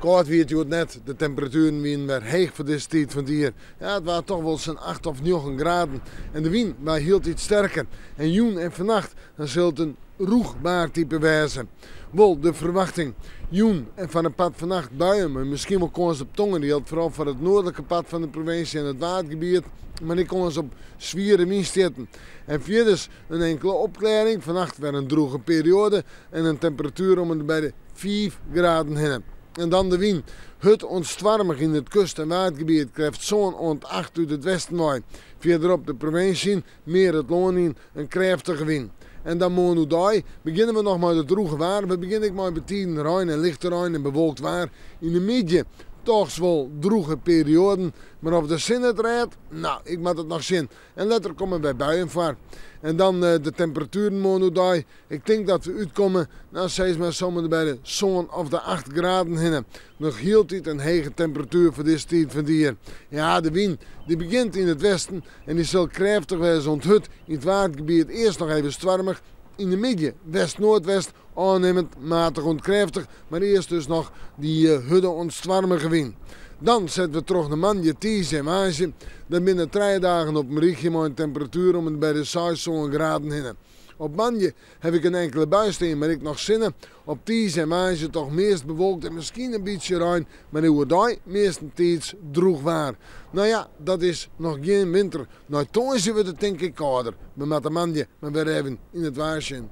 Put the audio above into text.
Kâld wie it hjoed net, de temperatueren wienen wer heech foar dizze tiid fan it jier. Ja, it waard toch wol sa'n 8 of 9 graden en de wyn waard hieltyd sterker. En jûn en fannacht dan sil it in rûch waartype wêze. Wol de ferwachting. Jûn en foar in part fannacht buien, mei miskien wol kâns op tonger. Jildt foaral foar it noardlike part fan de provinsje en it Waadgebiet, mar ek kâns op swiere wynstjitten. En fierders in inkele opklearring, fannacht wer in drûge perioade en in temperatuer om en by de 5 graden hinne. En dan de wyn. Hurd oant stoarmich yn it kust- en Waadgebiet, krêft sân oant 8 út it westen wei. Fierderop de provinsje yn, mear it lân yn, in krêftige wyn. En dan moarn oerdei begjinne we noch mei it drûge waar. We begjinne ek mei betiden rein en lichte rein en bewolkt waar. Yn de middei dochs wol drûge perioaden. Mar of de sinne it rêdt? No, ik moat it noch sjen. En letter komme wer buien foar. En dan de temperatueren moarn oerdei. Ik tink dat we útkomme, no sis mar sa om en by de sân of de 8 graden hinne. Noch hieltyd in hege temperatuer foar dizze tiid fan it jier. Ja, de wyn dy begjint yn it westen en dy sil krêftich wêze oant hurd yn it Waadgebiet earst noch even stoarmich. Yn de middei west-noardwest ôfnimmend matich oant krêftich, mar earst dus noch dy hurde oant stoarmige wyn. Dan sette we troch nei moandei, tiisdei en woansdei. Dat binne 3 dagen op in rychje mei in temperatuer om en by de 6, 7 graden hinne. Op moandei haw ik in inkele bui stean, mar ek noch sinne. Op tiisdei en woansdei toch meast bewolkt en miskien in bytsje rein, mar oerdei meastentiids drûch waar. No ja, dat is noch gjin winter. Nei tongersdei wurdt it tink ik kâlder. We moatte moandei mar wer even yn it waar sjen.